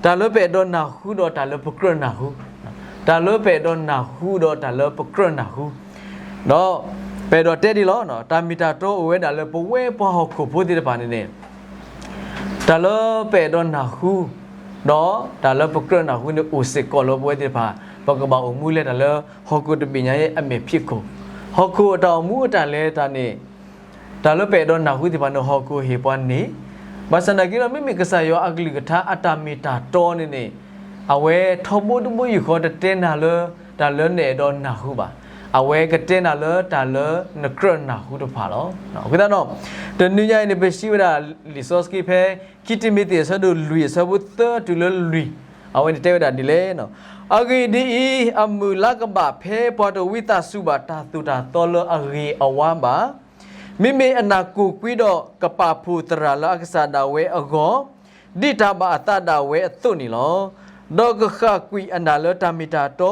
တၢ်လၢပအဲၣ်ဒိးနၢ်ဟူဒီးတၢ်လၢပကြၢးနၢ်ဟူ, တၢ်လၢပအဲၣ်ဒိးနၢ်ဟူဒီးတၢ်လၢပကြၢးနၢ်ဟူ, ဒီးပအဲၣ်ဒိးတဲဒ်လီၤ, တၢ်မ့ၢ်တၢ်တီအိၣ်ဝဲဒၣ်လၢပဝဲပှၤဟီၣ်ခိၣ်ဖိသ့ၣ်တဖၣ်န့ၣ်န့ၣ် တၢ်လၢပအဲၣ်ဒိးနၢ်ဟူ ဒီးတၢ်လၢပကြၢးနၢ်ဟူန့ၣ်အိၣ်စ့ၢ်ကီးလၢပဝဲသ့ၣ်တဖၣ်, ပကဘၣ်အိၣ်မူလၢတၢ်လၢဟီၣ်ခိၣ်တဘ့ၣ်ညါအံၤအမဲာ်ဖံးခိၣ်, ဟီၣ်ခိၣ်အတၢ်အိၣ်မူအတၢ်လဲၤတၢ်န့ၣ် တၢ်လၢပအဲၣ်ဒိးနၢ်ဟူသ့ၣ်တဖၣ်န့ၣ် ဟီၣ်ခိၣ်ဟ့ၣ်ပှၤန့ၢ်, ဘၣ်ဆၣ်သနာ်က့ဒီး မ့မ့ၢ်ကစၢ်ယွၤအကလုၢ်ကထါအတၢ်မ့ၢ်တၢ်တီန့ၣ်န့ၣ် အဝဲထီဘိတဘိယူၢ်ဃီတတဲနၤလၢ တၢ်လၢနအဲၣ်ဒိးနၢ်ဟူဘၣ်, အဝဲကတဲနၤလၢတၢ်လၢနကြၢးနၢ်ဟူတဖၣ်လီၤ. အဃိသတးဒီး တနံၤညါအံၤန့ၣ် ပစံးဝဲဒၣ်လံာ်စီဆှံဖဲ ခံတံၤမသ့းအဆၢဒိၣ်လွံၢ်အဆၢဖိသၢတုၤလၢလွံၢ်, အဝဲန့ၣ်တဲဝဲဒၣ်ဒ်လဲၣ်, အဂ့ၢ်ဒ်အံၤ, အမုၢ်လါကဘၣ်ဖဲပှၤတဝံသးစူၤဘၣ်တၢ်သိၣ်တၢ်သီလၢအဂ့ၤအဝါဘၣ်. မ့မ့ၢ်အနၢ်ကူၣ်ကွံဒီးကပာ်ဖှိၣ်သရၣ်လၢအကစၢ်ဒၣ်ဝဲအဂီၢ်, ဒ်တၢ်ဘၣ်အသးဒၣ်ဝဲအသိးန့ၣ်လီၤ. ဒီးကဃၣ်ကွံာ်အနၢ်လၢတၢ်မ့ၢ်တၢ်တီ,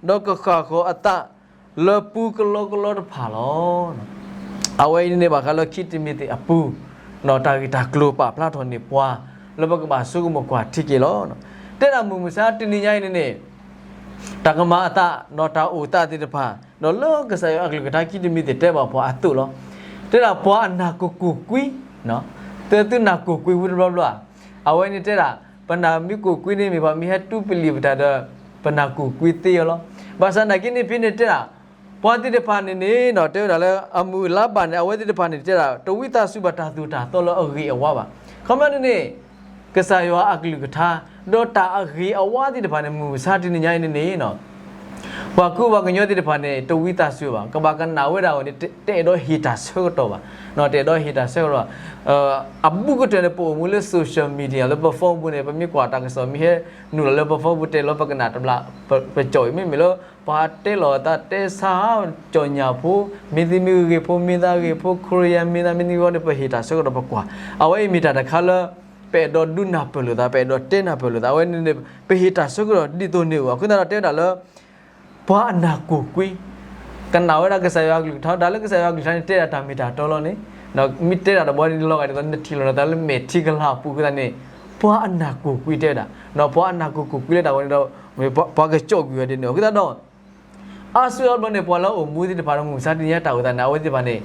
ဒီးကဃၣ်ဃီၤအသးလၢပူကလီကလီတဖၣ်လီၤ. အဝဲအံၤန့ၣ်ဘၣ်ဃးလၢခံတံၤမသ့းအပူၤ, ဒီးတၢ်ဂ့ၢ်တၢ်ကျိၤပာ်ဖျါထီၣ်န့ၢ်ပှၤ လၢပကဘၣ်ဆိကမိၣ်ကွၢ်ထံက့ၤလီၤ. တဲဒၣ်မုၢ်မဆါတနံၤညါအံၤန့ၣ်န့ၣ် တၢ်ကမၤအသး ဒီးတၢ်အိၣ်သးသ့ၣ်တဖၣ် ဒီးလၢကစၢ်ယွၤအကလုၢ်ကထါခံတံၤမသ့းတဲဘၣ်ပှၤအသိးလီၤ. တဲဒၣ်ပှၤအနၢ်ကူၣ်ကူၣ်ကွံ, သုသုနၢ်ကူၣ်ကွံဝံတဘျီဘျီဧါ, အဝဲန့ၣ်တဲဒၣ် ပနၢ်မ့ၢ်ကူၣ်ကွံန့ၣ်မ့ၢ်ပှၤမ့ၢ်ဟဲတူၢ်ပလံာ်ပတၢ်ဒီး ပနၢ်ကူၣ်ကွံသ့အီၤလီၤ. ဘၣ်ဆၣ်သနာ်က့န့ၣ်ဖဲန့ၣ်တဲဒၣ် ပှၤသ့ၣ်တဖၣ်န့ၣ်န့ၣ် တဲဝဲဒၣ်လၢအမုၢ်အလါဘၣ်န့ၣ် အဝဲသ့ၣ်တဖၣ်န့ၣ်တဲဒၣ် တဝံသးစူၤဘၣ်တၢ်သိၣ်တၢ်သီလၢအဂ့ၤအဝါဘၣ်. ခီပညီန့ၣ်န့ၣ် ကစၢ်ယွၤအကလုၢ်ကထါ ဒီးတၢ်အဂ့ၤအဝါသ့ၣ်တဖၣ်န့ၣ် မုၢ်မဆါတနံၤညါအံၤန့ၣ်န့ၣ် ပှၤကူပှၤကညီသ့ၣ်တဖၣ်န့ၣ် တဝံသးစူၤဘၣ်, ကဘၣ်ကနၣ်ဝဲဒၣ်အီၤန့ၣ် တအဲၣ်ဒိးဟ့ၣ်တၢ်ဆၢကတီၢ်ဘၣ်, တအဲၣ်ဒိးဟ့ၣ်တၢ်ဆၢကတီၢ်. အဘူးကတၢၢ်န့ၣ် ပအိၣ်မူလၢ social media လၢပ phone ပူၤန့ၣ် ပမ့ၢ်ကွၢ်တၢ်ကစီၣ်မ့ၢ်ဟဲနုာ်လီၤလၢပ phone ပူၤတဲလီၤပကနၣ်တဘျီ ပကၠီၣ်အံၤ မ့မ့ၢ်လၢ ပှၤတဲလီၤအသးတဲဆါ ကၠီၣ်ညၣ်ဖိ မ့ၢ်သ့မ့ၢ်ဂ့ၤဖိ မ့ၢ်သးဂ့ၤဖိ ခရံာ်ယါ မ့ၢ်သးမ့ၢ်သ့ဂ့ၤဒီး ပဟ့ၣ်တၢ်ဆၢကတီၢ်ပကွၢ်. အဝဲအံၤမ့ၢ်တၢ်တခါလၢ ပအဲၣ်ဒိးဒုးနၢ်ပၢၢ်လိာ်သး ပအဲၣ်ဒိးတဲနၢ်ပၢၢ်လိာ်သး အဝဲန့ၣ်န့ၣ် ပဟ့ၣ်တၢ်ဆၢကတီၢ်ဒ်သိးန့ၣ်အိၣ် အဃိသတးဒီးတဲဝဲဒၣ်လၢ ပှၤအနၢ်ကူၣ်ကွံ ကနၣ်ဝဲဒၣ်ကစၢ်ယွၤအကလုၢ်ကထါ တၢ်လၢကစၢ်ယွၤအကလုၢ်ကထါန့ၣ် တဲဒၣ်တၢ်မ့ၢ်တၢ်တီလီၤန့ၣ်, မ့ၢ်တဲဒၣ်တဘျီန့ၣ် လီၤဂာ်ဒ်သိးနထံၣ်လိာ်နသးလၢမဲာ်ထံကလၤအပူၤအဃိသတးန့ၣ် ပှၤအနၢ်ကူၣ်ကွံတဲဝဲဒၣ်, ပှၤအနၢ်ကူၣ်ကူၣ်ကွံလၢတၢ်ဝဲန့ၣ်ဒီး ပှၤကကၠီၣ်ကွံာ်ဝဲဒ်န့ၣ် အဃိသတးဒီး အါစုအါဘျီန့ၣ် ပှၤလၢအအိၣ်မူသ့ၣ်တဖၣ်ဒီးမုၢ်မဆါတနံၤညါတၢ်အိၣ်သးန့ၣ် အဝဲသ့ၣ်တဖၣ်န့ၣ်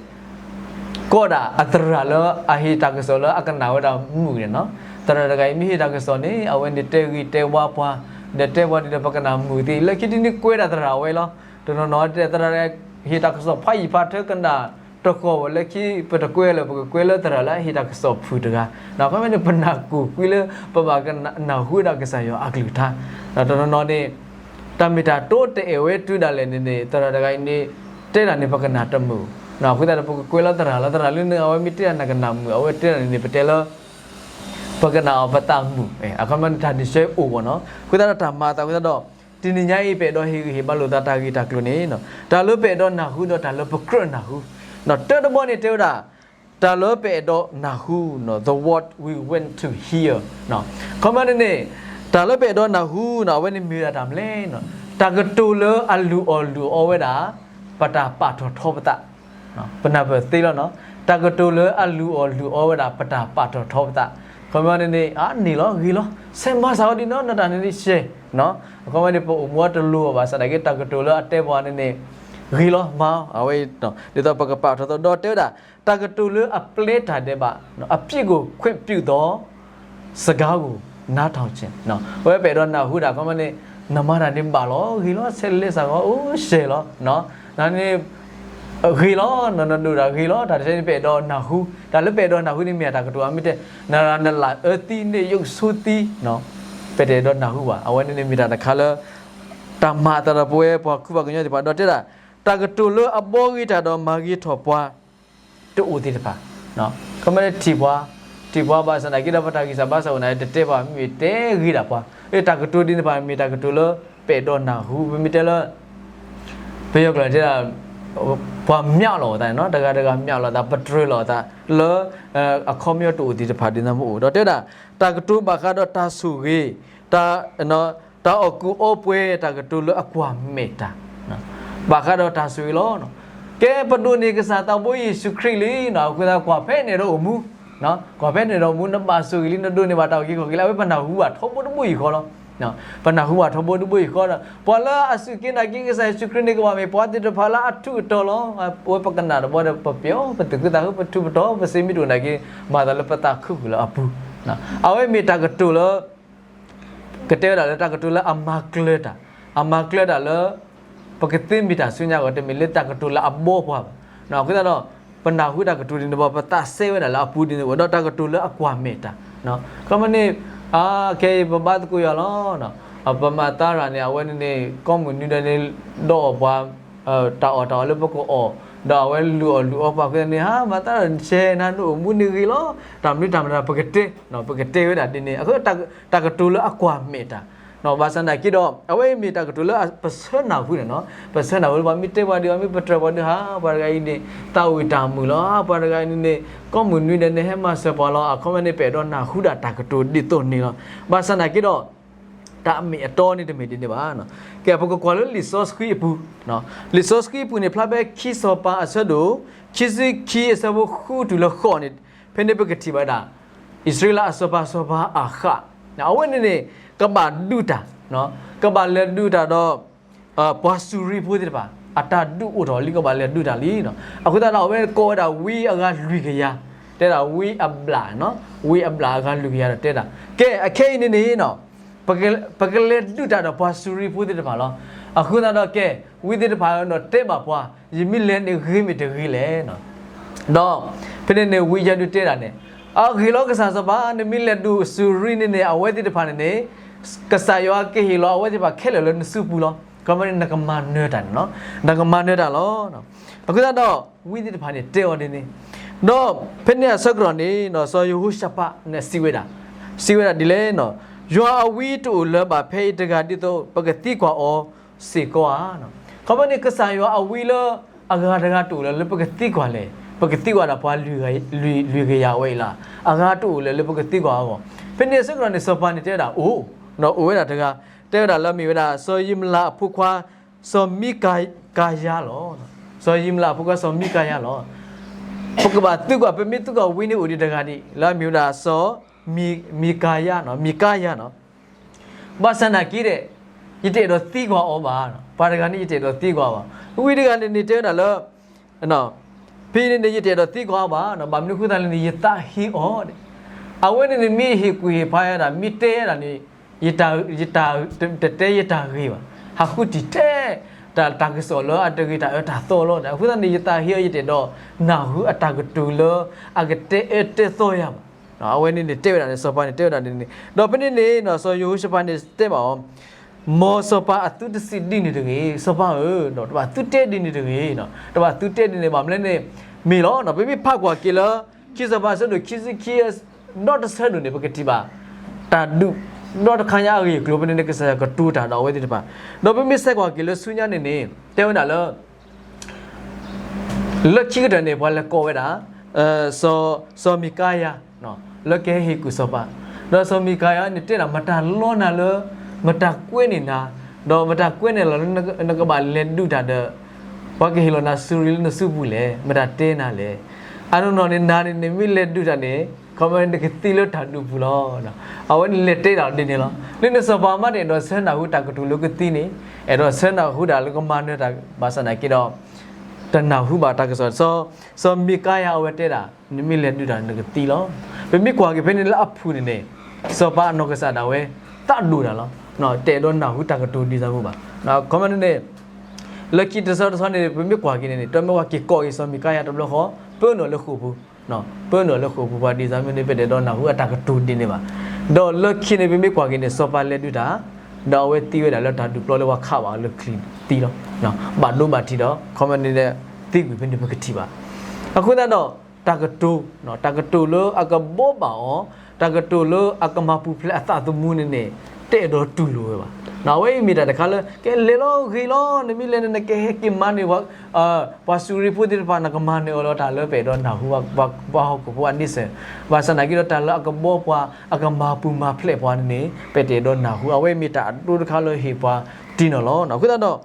ကီးဒၣ်အသရၣ်လၢအဟ့ၣ်တၢ်ကစီၣ်လၢအကနၣ်ဝဲဒၣ်မုာ်န့ၣ်လီၤ. သရၣ်တဂၤအံၤမ့ၢ်ဟ့ၣ်တၢ်ကစီၣ်န့ၣ် အဝဲန့ၣ်တဲဂ့ၤတဲဝါပှၤ, ဒီးတဲပှၤဒ်ဒီးပကနၣ်မုာ်သ့ လၢခံတနံၤကွဲဒၣ်သရၣ်ဝဲလီၤ. တနီၤနီၤတဲသရၣ် ဟ့ၣ်တၢ်ကစီၣ်ဖးယံာ်ဖးထၢကနၣ်တဃီၤဝဲ လၢခံပတကွဲလၢၤ ပကကွဲလၢသရၣ်လၢအဟ့ၣ်တၢ်ကစီၣ်ဖုၣ်တဂၤ, ခီမ့ၢ်န့ၣ် ပနၢ်ကူၣ်ကွံလၢ ပဘၣ်ကနၢ်ဟူဝဲဒၣ်ကစၢ်ယွၤအကလုၢ်ကထါ, ဒီးတနီၤနီၤန့ၣ် တၢ်မ့ၢ်တၢ်တီတအဲၣ်ဝဲတုၤဒၣ်လဲာ်န့ၣ်န့ၣ် သရၣ်တဂၤအံၤန့ၣ် တဲဒၣ်န့ၣ် ပကနၣ်တမုာ်, အဃိသတးဒီး ပကကွဲလၢသရၣ်လီၤ. သရၣ်လၢန့ၣ်အဝဲမ့ၢ်တဲဒၣ်နကနၣ်မုာ် အဝဲတဲဒၣ်န့ၣ်န့ၣ် ပတဲလၢ ပကနၣ်အီၤပသးမုာ်, အခီမ့ၢ်န့ၣ် တၢ်ဒုးဆၢအိၣ်ဘၣ်နီၤ. အဃိသတးဒီးတၢ်မၤအသးအဃိသတးဒီး တနံၤညါအံၤပအဲၣ်ဒိးဟ့ၣ်ဂံၢ်ဟ့ၣ်ဘါလိာ်သးတၢ်ဂ့ၢ်တၢ်ကျိၤန့ၣ် တၢ်လၢပအဲၣ်ဒိးနၢ်ဟူဒီးတၢ်လၢပကြၢးနၢ်ဟူ, တၢတဘီန့ၣ်တဲဝဲဒၣ် တၢ်လၢပအဲၣ်ဒိးနၢ်ဟူ the word we want to hear, ခီမ့ၢ်န့ၣ်န့ၣ် တၢ်လၢပအဲၣ်ဒိးနၢ်ဟူန့ၣ် အဝဲန့ၣ်မ့ၢ်ဝဲဒၣ်တၢ်မနုၤလဲၣ်, တၢ်ကတိၤလၢအလုၢ်အီၣ်လုၢ်အီဝဲဒၣ် ပတၢ်ပာ်ထီၣ်ထီပသး, ပနၢ်ပၢၢ်သ့လီၤနီၤ. တၢ်ကတိၤလၢအလုၢ်အီၣ်လုၢ်အီဝဲဒၣ် ပတၢ်ပာ်ထီၣ်ထီပသး, ခီမ့ၢ်န့ၣ်န့ၣ် အန့ၢ်လီၤဂ့ၤလီၤ ဆဲးမၤစၢ်ဝဲဒ်နီၢ်နီၢ်တၢ်န့ၣ်န့ၣ်ရှဲ, အခီမ့ၢ်န့ၣ် ပအိၣ်မူအတလိၤအီၤဘၣ်ဆၣ်ဒၣ်က့ တၢ်ကတိၤလၢအတဲပှၤန့ၣ်န့ၣ် ဂ့ၤလီၤမၤအီၤ အဝဲ ဒ်သိးပကပာ်ထီၣ်ထီ ဒီးတဲဝဲဒၣ် တၢ်ကတိၤလၢအပျဲတၢ်ဒဲးဘး အပြစ်ကိုခွင့်ပြုသော စကားကိုနားထောင်ခြင်း, အဝဲပအဲၣ်ဒိးနၢ်ဟူဒၣ် ခီမ့ၢ်န့ၣ် နမၤတၢ်န့ၣ်ဘၣ်လီၤ ဂ့ၤလီၤ ဆဲးလဲၤစၢ်ဂီၤ အိၣ်ရှဲလီၤ, နန့ၣ် ဂ့ၤလီၤ နနဒိၣ်တၢ်ဂ့ၤလီၤ တၢ်တဆဲန့ၣ် ပအဲၣ်ဒိးနၢ်ဟူ, တၢ်လၢပအဲၣ်ဒိးနၢ်ဟူန့ၣ်မ့ၢ်တၢ်ကတိၤအမ့ၢ်တဲ နလၢအၢသံန့ၣ် ယုတ်ဆိုးသံ, ပတအဲၣ်ဒိးနၢ်ဟူဘၣ်, အဝဲန့ၣ်န့ၣ်မ့ၢ်တၢ်တခါလၢ တၢ်မၤအသးဒီးပဝဲပှၤခူပှၤကညီသ့ၣ်တဖၣ် ဒီးတဲဒၣ် တၢ်ကတိၤလၢအဘှီဂ့ၤတၢ်ဒီးမၤဂ့ၤထီၣ်ပှၤ တအိၣ်သ့ၣ်တဖၣ်, ခီမ့ၢ်န့ၣ်ထံၣ်ပှၤ, ထံၣ်ပှၤဘၣ်ဆၣ်သနာ်က့ဒီး ပတၢ်ဂံၢ်စၢ်ဘါစၢ်အိၣ်န့ၣ် တတဲပှၤမ့ၢ်တဲဂ့ၤဒၣ်ပှၤ, တၢ်ကတိၤဒ်န့ၣ်တဖၣ်မ့ၢ်တၢ်ကတိၤလၢ ပအဲၣ်ဒိးနၢ်ဟူ ပမ့ၢ်တဲလၢ ပယီၤကျိာ်တဲဒၣ် ပှၤမျးလီၤအသးန့ၣ်နီၤ, တဂၤတဂၤမျးလီၤအသး ပတြၢၤလီၤအသး လၢ အခီပညီတအိၣ်သ့ၣ်တဖၣ်ဒ်န့ၣ်မ့ၢ်အိၣ်, ဒီးတဲဒၣ် တၢ်ကတိၤဘၣ်ဃးဒီးတၢ်ဆိၣ်ဂ့ၤ, တၢ် တၢ်အီၣ်ကူးအီပှဲၤ တၢ်ကတိၤလၢအကွၢ်မဲာ်တၢ်, ဘၣ်ဃးဒီးတၢ်ဆိၣ်ဂ့ၤလီၤ. ကဲပဒိးန့ၢ်ကစၢ်သးဘိယ့ၣ်ၡူးခရံာ်လံနီၤ, အဃိသတးကွၢ်ဖဲန့ၣ်ဒီးအိၣ်မူ ကွၢ်ဖဲန့ၣ်ဒီး မူနဘၣ်ဆိၣ်ဂ့ၤလံ နဒိးန့ၢ်ဘၣ်တၢ်အုၣ်က့ၤခီၣ်က့ၤလံ အဝဲပနၢ်ဟူဘၣ်ထီဘိတဘိယူၢ်ဃီလီၤ. ပနၢ်ဟူဘၣ်ထီဘိတဘိယူၢ်ဃီဒီး ပှၤလၢအစူၢ်က့ၤနာ်က့ၤကစၢ်ယ့ၣ်ၡူးခရံာ်န့ၣ် ကဘၣ်မ့ၢ်ပှၤသ့ၣ်တဖၣ်လၢအထူးအတီၤလီၤ. အဝဲပကနၣ်တဘျီဒီး ပပျဲအီၤ ပသူၣ်ခုသးခု ပထူးပတီၤ ပစံးမ့ၢ်တအိၣ်နာ်က့ၤ မၤသးလၢပသးခုဃုာ်လၢအပူၤ အဝဲမ့ၢ်တၢ်ကတိၤလၢ ကတဲဝဲဒၣ်လၢတၢ်ကတိၤလၢအမၤကျၢၤတၢ်, အမၤကျၢၤတၢ်လၢ ပကသ့မ့ၢ်တၢ်ဆူညါအဂီၢ် တမ့ၢ်လၢတၢ်ကတိၤလၢအဘီပှၤဘၣ်. အဃိသတးဒီး ပနၢ်ဟူတၢ်ကတိၤဒ်န့ၣ်ဘၣ် ပသးစဲဝဲဒၣ်လၢအပူၤဒ်န့ၣ် ဒီးတၢ်ကတိၤလၢအကွၢ်မဲာ်တၢ်, ခီမ့ၢ်န့ၣ် ခဲအံၤပဘါသကိးယွၤလီၤ. ပမၤသးရၣ်န့ၣ် အဝဲန့ၣ်န့ၣ် ကီၢ်မုၢ်နွံဒီးန့ၣ် ဒီးအီၣ်ပှၤ တၢ်အီၣ်တၢ်အီလၢပကအီၣ်, ဒီးအဝဲလုၢ်အီၣ်လုၢ်အီပှၤဃိန့ၣ် ဟါ မၤသးရၣ် နဆဲးနၤနအိၣ်မူန့ၣ်ဂ့ၤလီၤ. တၢ်မနုၤတၢ်မတၤ ပကတဲ ပကတဲဝဲဒၣ်ဒ်န့ၣ် အဃိ တၢ်ကတိၤလၢအကွၢ်မဲာ်တၢ်, ဘၣ်ဆၣ်နာ်က့ဒီး အဝဲအံၤမ့ၢ်တၢ်ကတိၤလၢပဆၢနၢ်ဟူန့ၣ်နီၤ, ပဆၢနၢ်ဟူလၢပှၤမ့ၢ်တဲပှၤဒီး မ့ၢ်ပတြၢၤပှၤဒီး ဟါ ပှၤတဂၤအံၤန့ၣ် သးဝံၣ်တၢ်မုာ်လီၤ, ပှၤတဂၤအံၤန့ၣ်န့ၣ် ကီၢ်မုၢ်နွံဒီးန့ၣ် ဟဲမၤစၢၤပှၤလီၤ, အခီပညီန့ၣ် ပအဲၣ်ဒိးနၢ်ဟူဒၣ်တၢ်ကတိၤဒ်သိးန့ၣ်လီၤ. ဘၣ်ဆၣ်နာ်က့ဒီး တၢ်အမ့ၢ်အတီန့ၣ်တမ့ၢ်ဒ်န့ၣ်ဘၣ်. ကဲ ပကကွၢ်လၢလံာ်စီဆှံအပူၤ, လံာ်စီဆှံအပူၤန့ၣ် ဖျါဖဲခံစီၤပၤအဆၢဒိၣ် ခံဆံခံအဆၢဖိဃုတုၤလၢဃိးန့ၣ်, ဖဲန့ၣ်ပကထံၣ်ဘၣ်ဒၣ် အံၣ်စရ့လးအစီၤပၤ စီၤပၤအၤဃး, အဝဲန့ၣ်န့ၣ် ကဘၣ်ဒုးတၢ်, ကဘၣ်လဲၤဒုးတၢ်ဒီး ပှၤစူၤရံဖိသ့ၣ်တဖၣ် အတၢ်ဒုးအိၣ်ထီၣ်လံ ကဘၣ်လဲၤဒုးတၢ်လံ. အဃိသတးဒီး အဝဲကိးဝဲဒၣ်ဝံအဂၤလွံၢ်ကယၤ, တဲဒၣ်ဝံအဘျၣ်, ဝံအဘျၣ်အဂၤလွံၢ်ကယၤဒီးတဲဒၣ်, ကဲ အခဲအံၤန့ၣ်န့ၣ် ပကလဲၤဒုးတၢ်ဒီးပှၤစူၤရံဖိသ့ၣ်တဖၣ်လီၤ. အဃိသတးဒီးကဲ ဝံသ့ၣ်တဖၣ်ဒီးတဲဘၣ်ပှၤ, ယမ့ၢ်လဲၤန့ၣ်ဂ့ၤမ့ၢ်တဂ့ၤလဲၣ်. ဒီးဖဲန့ၣ်န့ၣ် ဝံယၤဒုးတဲဒၣ်န့ၣ်, အဂ့ၤလီၤ ကစၢ်စီၤပၤ, နမ့ၢ်လဲၤဒုးစူၤရံန့ၣ်န့ၣ် အဝဲသ့ၣ်တဖၣ်န့ၣ်န့ၣ် ကစၢ်ယွၤကဟ့ၣ်လီၤအဝဲသ့ၣ်တဖၣ်ခဲလၢာ်လၢနစုပူၤလီၤ. ခီမ့ၢ်န့ၣ် နကမၤနၢၤတၢ်န့ၣ်လီၤ, နကမၤနၢၤတၢ်လီၤ. အဃိသတးဒီး ဝံသ့ၣ်တဖၣ်န့ၣ်တဲအီၤဒ်န့ၣ်, ဒီးဖဲန့ၣ်အဆၢကတီၢ်န့ၣ် စီၤယဟိၤၡဖးန့ၣ်စံးဝဲဒၣ်, စံးဝဲဒၣ်ဒ်လဲၣ်, ယွၤအဝံတအိၣ်လၢၤဘၣ်ဖဲအံၤတဂၤ ဒ်သိးပကသံကွၢ်အီၤစ့ၢ်ကီးဧါ. ခီမ့ၢ်န့ၣ်ကစၢ်ယွၤအဝံလၢ အဂၤတဂၤတအိၣ်လၢၤလၢပကသံကွၢ်လဲၣ်, ပကသံကွၢ်ဒၣ်ပှၤလွံၢ်ကယၤဝဲအံၤလီၤ, အဂၤတအိၣ်လၢၤလၢပကသံကွၢ်အဂီၢ်. ဖဲန့ၣ်အဆၢကတီၢ်န့ၣ် စီၤပၤန့ၣ်တဲဝဲဒၣ်အိၣ်, ဒီးအိၣ်ဝဲဒၣ်တဂၤ, တဲဝဲဒၣ်လၢအမ့ၢ်ဝဲဒၣ် စီၤယံးမလၤအဖိခွါ စီၤမံကၤယၤလီၤ. စီၤယံးမလၤအဖိခွါစီၤမံကၤယၤလီၤ. ပကဘၣ်သံကွၢ် ပမ့ၢ်သံကွၢ်ဝံန့ၣ်အိၣ်ဒံးတဂၤဒံး လၢအမ့ၢ်ဝဲဒၣ်စီၤ မံကၤယၤနီၤ, မံကၤယၤနီၤ. ဘၣ်ဆၣ်နာ်က့ဒီး ယတအဲၣ်ဒိးသံကွၢ်အီၤဘၣ်, ပှၤတဂၤန့ၣ် ယတအဲၣ်ဒိးသံကွၢ်အီၤဘၣ်. ဝံတဂၤန့ၣ်န့ၣ် တဲဝဲဒၣ်လၢ ဖဲန့ၣ်န့ၣ် ယတအဲၣ်ဒိးသံကွၢ်အီၤဘၣ်, ဘၣ်မနုၤဃိသတးလဲၣ်န့ၣ် ယသးဟ့အီၤ, အဝဲန့ၣ်န့ၣ် မ့ၢ်ဟ့ၣ်ကူၣ်ဟ့ၣ်ဖးယၤဒၣ် မ့ၢ်တဲယၤဒၣ်န့ၣ် ယတတဲယတၢ်ဂ့ၤဘၣ်, ဟးဃုထံၣ်ထဲ တၢ်ကစီၣ်လၢအတဂ့ၤ တၢ်အၢတၢ်သီလီၤ. အဃိသတးန့ၣ် ယသးဟ့အီၤ ယတအဲၣ်ဒိးနၢ်ဟူအတၢ်ကတိၤလၢ အကတဲအၢတဲသီယၤဘၣ်. အဝဲန့ၣ်န့ၣ် တဲဝဲဒၣ်န့ၣ် စီၤပၤန့ၣ် တဲဝဲဒၣ်န့ၣ်, ဒီးဖဲန့ၣ်န့ၣ် စီၤယဟိၤၡဖးန့ၣ်တဲဘၣ်အီၤ, မ်စီၤပၤအသုတစံးဒ်န့ၣ်တဂ့ၤ, စီၤပၤဧၢ, ဒီးတဘၣ်သုတဲဒ်န့ၣ်တဂ့ၤ, တဘၣ်သုတဲဒ်န့ၣ်ဘၣ်မနုၤလဲၣ်န့ၣ်, မ့ၢ်လီၤ. ပမ့ၢ်ဖးကွၢ်က့ၤလၢ ခံစီၤပၤအဆၢဒိၣ်ခံဆံခံ ဒီတဆၢဒိၣ်န့ၣ် ပကထံၣ်ဘၣ် တၢ်ဒုး ဒီတခါညါအဂ့ၢ်အကျိၤဖဲန့ၣ်န့ၣ် ကစၢ်ယွၤကတိၤတၢ်ဒီးအဝဲသ့ၣ်တဖၣ်, ဒီးပမ့ၢ်ဆဲးကွၢ်က့ၤလၢဆူညါန့ၣ်န့ၣ် တဲဝဲဒၣ်လၢ လၢခံကတၢၢ်န့ၣ် ပှၤလဲၤကိးဝဲဒၣ် စီၤမံကၤယၤ လၢကဟဲဟ့ၣ်ကူၣ်စီၤပၤ, ဒီးစီၤမံကၤယၤန့ၣ်တဲဒၣ် မတၤလီနၤလၢ မတၤကွဲန့ၢ်နၤ, ဒီးမတၤကွဲန့ၢ်လီၤလၢ နကဘၣ်လဲၤဒုးတၢ်ဒီး ပှၤကဟ့ၣ်လီၤနၤစူၤရံလၢနစုပူၤလဲၣ်, မတၤတဲနၤလဲၣ်. အနီၢ်နီၢ်န့ၣ် နၤန့ၣ် နမ့ၢ်လဲၤဒုးတၢ်န့ၣ် ခီမ့ၢ်နကသံလၢတၢ်ဒုးပူၤလီၤ. အဝဲန့ၣ်လဲၤတဲဒၣ်ဒ်န့ၣ်လီၤ. လၢန့ၣ်စီၤပၤမးန့ၣ် အဲၣ်ဒိးဆၢနၢ်ဟူတၢ်ကတိၤလၢကသံန့ၣ်, အဲၣ်ဒိးဆၢနၢ်ဟူတၢ်လၢကမၤနၢၤတၢ် ဘၣ်ဆၣ်သနာ်က့ဒီး တနၢ်ဟူဘၣ်တၢ်ကစီၣ်, စီၤမံကၤယၤအဝဲတဲဒၣ် နမ့ၢ်လဲၤဒုးတၢ် နကသံလီၤ. ပမ့ၢ်ကွၢ်က့ၤဖဲန့ၣ်လၢအဖုၣ်န့ၣ်န့ၣ် စီၤပၤအနီၢ်ကစၢ်ဒၣ်ဝဲ သးဒိၣ်တၢ်လီၤ. တအဲၣ်ဒိးနၢ်ဟူတၢ်ကတိၤဒ်သိးပူၤဘၣ်. ခီမ့ၢ်န့ၣ် လၢခံတဆၢတဆၢန့ၣ် ပမ့ၢ်ကွၢ်က့ၤန့ၣ်န့ၣ် တမ့ၢ်ဝဲက့ၤကိးက့ၤစီၤမံကၤယၤတဘျီဃီ ပၢနုာ်လၢဃိာ်ပူၤ, ပၢနုာ်လၢဃိာ်ပူၤ ပှၤဒ်သိးမ့ၢ်န့ၣ် ပတအဲၣ်ဒိးနၢ်ဟူအတၢ်ကတိၤဒ်န့ၣ်ဘၣ်. ဒီးလၢခံန့ၣ် ပမ့ၢ်ကွၢ်က့ၤန့ၣ် စီၤပၤလဲၤဒုးတၢ် ဒီးအဝဲသံဝဲဒၣ်လၢတၢ်ဒုးပျီလၢပှၤခးဘၣ်အီၤလၢချံသံလီၤ. ဘၣ်ဒိဘၣ်ထံးဒီး ခီမ့ၢ်န့ၣ် သံကွံာ်ဖဲန့ၣ်ပကထံၣ်ဘၣ်. အဃိသတးဒီး တၢ်ကတိၤ, တၢ်ကတိၤလၢအကဘီဘၣ်အီၤ, တၢ်ကတိၤလၢအကမၤပူၤဖျဲးအသးသမူန့ၣ်န့ၣ် တအဲၣ်ဒိးတူၢ်လိာ်ဝဲဘၣ်. အဝဲအံၤမ့ၢ်တၢ်တခါလၢ ကဲလဲၤလီၤဂ့ၤလီၤ နမ့ၢ်လဲၤန့ၣ် နကဟဲက့ၤမၤန့ၢ် ပှၤစူၤရံဖိသ့ၣ်တဖၣ် နကမၤန့ၢ်အီၤလီၤ. တၢ်လၢပအဲၣ်ဒိးနၢ်ဟူ ပှၤဟီၣ်ခိၣ်ဖိအန့ဆၢၣ်, ဘၣ်ဆၣ်သနာ်က့ဒီး တၢ်လၢအကဘီပှၤ အကမၤပူၤမၤဖျဲးပှၤန့ၣ်န့ၣ် ပတအဲၣ်ဒိးနၢ်ဟူ. အဝဲအံၤမ့ၢ်တၢ်အဒိတခါလၢဟ့ၣ်ပှၤတံၢ်နီၢ်လီၤ. အဃိသတးဒီး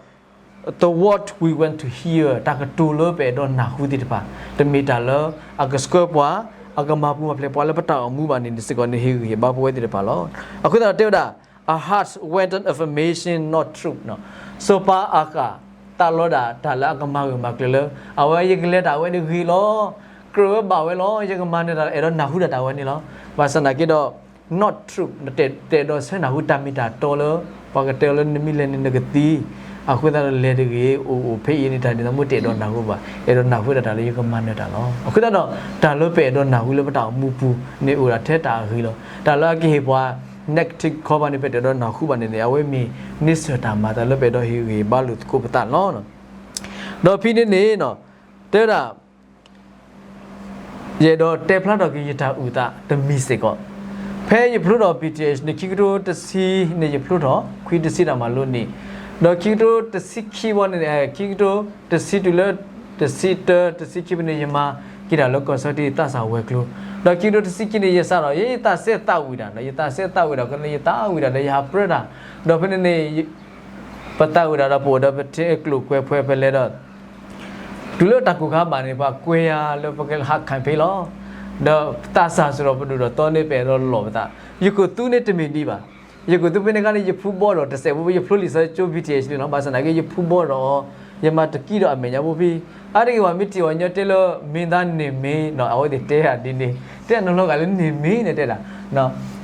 the what we want to hear တၢ်ကတိၤလၢပအဲၣ်ဒိးနၢ်ဟူသ့ၣ်တဖၣ် တမ့ၢ်တၢ်လၢအကဆှၢပှၤ အကမၤပူၤမၤဖျဲးပှၤလၢပတၢ်အိၣ်မူဘၣ်န့ၣ် စ့ၢ်ကီးန့ၣ်ဟ့ၣ်ဂံၢ်ဟ့ၣ်ဘါပဝဲသ့ၣ်တဖၣ်လီၤ. အဃိသတးဒီးတဲဝဲဒၣ် a heart without affirmation not truth နီၤ, စီၤပၤအၤဃးတၢ်လီၤဒၣ်တၢ်လၢအကမၤဂၢၢ်မၤကျၢၤလၢ အဝဲယကလဲၤတၢ်အဝဲန့ၣ်ဂ့ၤလီၤ, ကြၢးဝဲဘၣ်ဝဲလီၤ, ယကမၤနၢၤတၢ်လၢအဲၣ်ဒိးနၢ်ဟူတၢ်တၢ်ဝဲန့ၣ်လီၤ. ဘၣ်ဆၣ်သနာ်က့ဒီး not truth တအဲၣ်ဒိးဆၢနၢ်ဟူတၢ်မ့ၢ်တၢ်တီလၢ ပှၤကတဲအီၤလၢနမ့ၢ်လဲၤန့ၣ်နကသံ, အဃိသတးဒီးလဲၤတဂ့ၤ, အိၣ်အိၣ်ဖဲအံၤန့ၣ် တၢ်ဒ်သိးမ့ၢ်တအဲၣ်ဒိးနၢ်ဟူဘၣ်, အဲၣ်ဒိးနၢ်ဟူဒၣ်တၢ်လၢယကမၤနၢၤတၢ်လီၤ. အဃိသတးဒီး တၢ်လၢပအဲၣ်ဒိးနၢ်ဟူလၢပတၢ်အိၣ်မူပူၤန့ၣ်အိၣ်ဒၣ်ထဲတၢ်အဂ့ၤလီၤ. တၢ်လၢအကဟ့ၣ်ပှၤ negative ခီပၤန့ၣ် ပတအဲၣ်ဒိးနၢ်ဟူဘၣ်န့ၣ်န့ၣ် အဝဲမ့ၢ်န့ဆၢၣ်တၢ်မၤသးလၢပအဲၣ်ဒိးဟ့ၣ်ဂံၢ်ဟ့ၣ်ဘါလိာ်သကိးပသးလီၤ. ဒီးဖဲန့ၣ်န့ၣ် တဲဝဲဒၣ် ယအဲၣ်ဒိးတဲဖျါထီၣ်က့ၤယတၢ်အုၣ်သးတမံၤစ့ၢ်ကီး, ဖဲယဖျိထီၣ် B T H န့ၣ် ခံကထိတဆံန့ၣ် ယဖျိထီၣ် ခွံတဆံတၢ်မၤလိန့ၣ်, ဒီးခံကထိတဆံခံဘီန့ၣ် ခံကထိတဆံတုၤလၢ တဆံတၢ တဆံခံဖဲန့ၣ် ယမၤက့ၤတၢ်လၢကီၢ်စီၤတံၢ် သးစၢ်ဝဲၤကျိၤ, ဒီးခံကထိတဆံခံန့ၣ် ယစးထီၣ် ယသးစဲသးဝံၣ်တၢ်, ယသးစဲသးဝံၣ်တၢ် ယသးဝံၣ်တၢ်ဒီးယဟးပြၢတၢ်, ဒီးဖဲန့ၣ်န့ၣ် ပသးဝံၣ်တၢ်ဒီးပအိၣ်ဒီးပထံကျိၣ်ကွဲၤ ဖဲပလဲၤဒီး တုၤလၢတၢ်ကိၢ်ခါဘၣ်န့ၣ် ပှၤကွဲယၤလၢပကဟး campaign လီၤ. ဒီးသးစၢ်စ့ၢ်ကီး ပဒိၣ်ဒီးသီန့ၣ် ပအဲၣ်ဒိးလီၢ်ပသး, ယခိၣ်သူန့ၣ်တမ့ၢ်ဒံးဘၣ်. ယခိၣ်သူဖဲန့ၣ်အခါန့ၣ် ယဖူဘီဒီးတစဲးဖိ ယဖျိလံာ်စီဆှံကၠိ B T H န့ၣ်လီၤ. ဘၣ်ဆၣ်သနာ်က့ ယဖူဘီဒီး ယမၤတကံဒီးအမဲာ်ညါဖိဖဲ အါတက့ၢ်ပှၤမ့ၢ်ထံၣ်အီၤညီတဲလၢ မ့ၢ်သးန့ၣ်မ့ၢ်နီၤ အဝဲသ့ၣ်တဲဒ်န့ၣ်, တဲနလီၤဂာ်လၢန့ၣ်မ့ၢ်န့ၣ်တဲဒၣ်,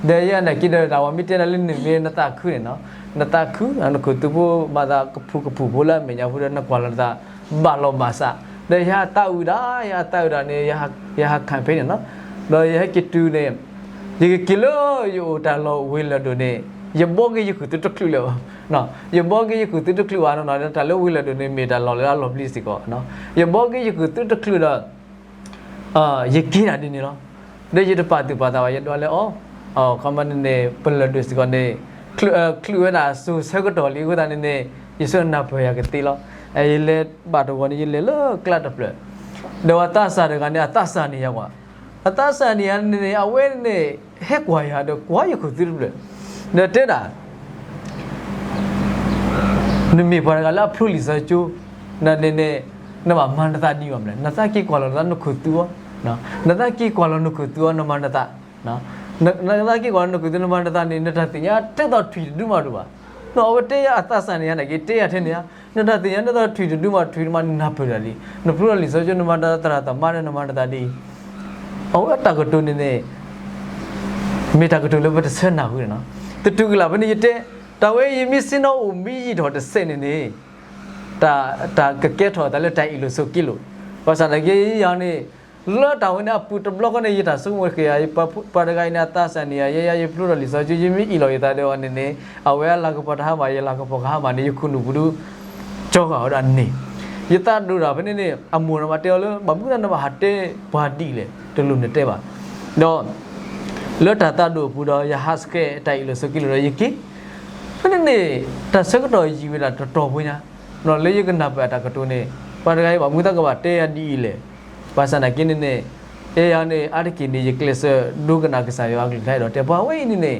ဒီးယနာ်က့ဒီး တၢ်ဝဲမ့ၢ်တဲဒၣ်လၢန့ၣ်မ့ၢ် နသးခုန့ၣ်နီၤ, နသးခု နခိၣ်သူဖိမၤသးကဖူးကဖူးဖိလၢအမဲာ်ညါဖိဒီး နကွၢ်လီၤနသး ဘၣ်လီၤဘၣ်စး, ဒီးယဟးသးဝံၣ်ဒၣ် ယဟးသးဝံၣ်ဒၣ်န့ၣ် ယဟး campaign န့ၣ်နီၤ, ဒီးယဟဲက့ၤတုၤန့ၣ် ယကက့ၤလၢယအိၣ်တၢ်လီၢ်ဝ့ၢ်လၢၢ်ဒိၣ်န့ၣ် ယဘီက့ၤယခိၣ်သူတချုးလၢၤဘၣ်, ယဘီက့ၤယခိၣ်သူတချုးဘၣ်နီၤ, တၢ်လၢဝ့ၢ်လၢၢ်ဒိၣ်န့ၣ် မ့ၢ်တၢ်လီၢ်လၢအလီၤပျံၤစ့ၢ်ကီး, ယဘီက့ၤယခိၣ်သူတချုးဒီး ယက့ၤဒၣ်ဒ်န့ၣ်လီၤ. ဒီးယတပာ်သူၣ်ပာ်သးဘၣ် ယဒွးလၢအီၤ, ခီမ့ၢ်န့ၣ်န့ၣ် ပလၢၢ်ဒိၣ်စ့ၢ်ကီးန့ၣ် ချုးဝဲဒၣ်စိၤဆၢကတီၢ်လံအဃိသတးန့ၣ်န့ၣ် ယဆိနၢ်ပၢၢ်ယၤကသ့လီၤ. ယလဲၤဘၣ်တဂီၤန့ၣ် ယလဲၤလၢကျါတဖျၢၣ်, ဒီးပှၤသးစၢ်တဂၤန့ၣ် အသးစၢ်န့ၢ်ယၤကွၢ်, အသးစၢ်န့ၢ်ယၤန့ၣ်န့ၣ် အဝဲန့ၣ် ဟဲကွၢ်ယၤဒီးကွၢ်ယခိၣ်သူတဖျၢၣ်, ဒီးတဲဒၣ် နမ့ၢ်ပှၤတဂၤလၢအဖျိလံာ်စီဆှံကၠိ နန့ၣ်န့ၣ် နဘၣ်မၤနသးဒ်အံၤမလဲၣ်, နသးက့ၤကွၢ်လီၤနသးနခိၣ်သူအီၤ, နသးက့ၤကွၢ်လီၤနခိၣ်သူအီၤ နမၤနသး, နသးက့ၤကွၢ်လီၤနခိၣ်သူ နမၤနသးန့ၣ် နတၢ်သ့ၣ်ညါထဲသိးထွံၣ်တဒုမးတအိၣ်ဘၣ်. အဝဲတဲယၤအသးစၢ်န့ၢ်ယၤန့ၣ်က့ၤ တဲယၤထဲန့ၣ်ဧါ, နတၢ်သ့ၣ်ညါထဲသိးထွံၣ်တဒုမးထွံၣ်တမးန့ၣ် နၢ်ပၢၢ်တၢ်လံ, နဖျိလံာ်စီဆှံကၠိ နမၤသရၣ်သမါဒီး နမၤနသးဒ်အံၤ အဝဲတၢ်ကတိၤန့ၣ်န့ၣ် မ့ၢ်တၢ်ကတိၤလၢပတဆၢနၢ်ဟူန့ၣ်နီၤ. တတုၤကလာ်ဖဲန့ၣ်ယတဲ, တၢ်ဝဲယမ့ၢ်ဆ့ၣ်နီၤအိၣ်မ့ၢ်ယံာ်ထီၣ်တစဲးန့ၣ်န့ၣ် တၢ်ကကဲထီၣ်သးလၢတၢ်အ့ၣ်လိာ်ဆိးက့လိာ်, ဘၣ်ဆၣ်သနာ်က့ယၤန့ၣ် လၢတၢ်ဝဲန့ၣ်အပူၤတဘျီဃီန့ၣ် ယတၢ်ဆိကမိၣ်ဃ့ယၤ ပှၤတဂၤအံၤန့ၣ် အသးစၢ်န့ၢ်ယၤ ယဲယၤယဖျိထီၣ်လံာ်စီဆှံ ယမ့ၢ်အ့ၣ်လိာ်ယသးဒီးအီၤန့ၣ်န့ၣ် အဝဲအလၤကပီၤတဟါမၢ် ယလၤကပီၤကဟါမၢ်န့ၣ် ယခိၣ်နူာ်ပူၤဒုး ကၠီဃာ်ဝဲဒၣ်န့ၣ် ယသးဒိၣ်တၢ်ဖဲန့ၣ်န့ၣ် အမိၢ်န့ၣ်မၤတဲအီၤလၢ ဘၣ်မနုၤနဘၣ်ဟးတဲပှၤဒ်လဲၣ် တလိၣ်နတဲဘၣ်. ဒီး လၢတၢ်သးဒိၣ်အပူၤဒီး ယဟးဆှဲးတၢ်အ့ၣ်လိာ်ဆိးက့လိာ်ဒီးယက့ၤ ဖဲန့ၣ်န့ၣ် တၢ်ဆၢကတီၢ်ယံာ်ဝဲဒၣ်တတီၤဖိညါ လၢယကနၢ်ပၢၢ်အတၢ်ကတိၤန့ၣ် ပှၤတဂၤအံၤဘၣ်မနုၤသးကဘၣ်တဲယၤဒ်အံၤလဲၣ်. ဘၣ်ဆၣ်သနာ်က့န့ၣ်န့ၣ် အဲယၤန့ၣ် အါတက့ၢ်န့ၣ် ယကျဲးစၢးဒိကနၣ်ကစၢ်ယွၤအကလုၢ်ကထါဒီးတဲ ပှၤဝဲအံၤန့ၣ်န့ၣ်